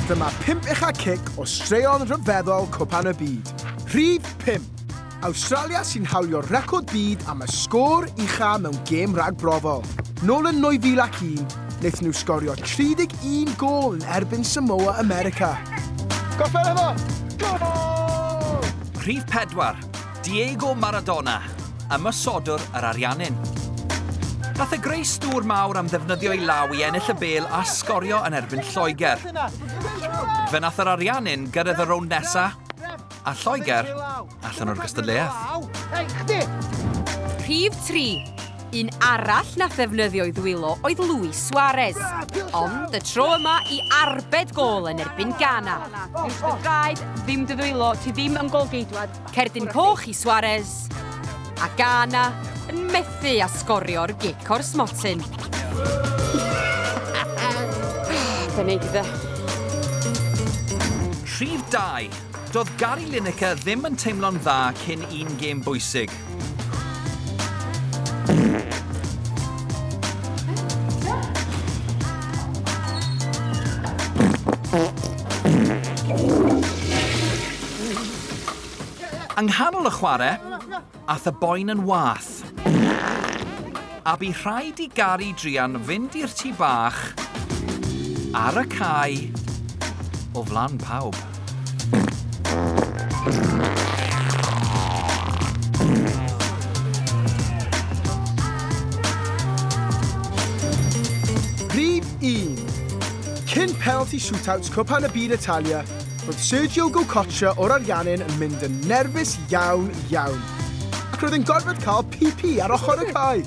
Dyma pump ucha cic o straeon rhyfeddol Cwpan y Byd. Rhif 5. Awstralia sy'n hawlio'r record byd am y sgôr ucha mewn gêm ragbrofol. Nôl yn 2001, wnaethon nhw sgorio 31 gôl yn erbyn Samoa America. Gorffen efo! Gôl! Rhif 4, Diego Maradona, ymosodwr yr Ariannin. Nath e greu stŵr mawr am ddefnyddio ei law i ennill y bêl a sgorio yn erbyn Lloegr. Fe nath yr Ariannin gyrraedd y rownd nesa, a Lloegr allan o'r gystadleuaeth. Rhif 3. Un arall nath ddefnyddio'i ddwylo oedd Luis Suarez, ond y tro yma i arbed gôl yn erbyn Ghana. Iws dy draed, ddim dy ddwylo, ti ddim yn gôl-geidwad. Cerdyn coch i Suarez, a Ghana yn methu â sgorio'r gic o'r smotyn. Be nei di de? Rhif 2. Doedd Gary Lineker ddim yn teimlo'n dda cyn un gêm bwysig. Yng nghanol y chwarae, ath y boen yn wath. A bu rhaid i Gary druan fynd i'r tŷ bach ar y cae o flan pawb. Rhif 1. Cyn penalty shootouts Cwpan y Byd Italia, roedd Sergio Goycochea o'r Ariannin yn mynd yn nerfus iawn, iawn. Ac roedd yn gorfod cael PP ar ochr y cae.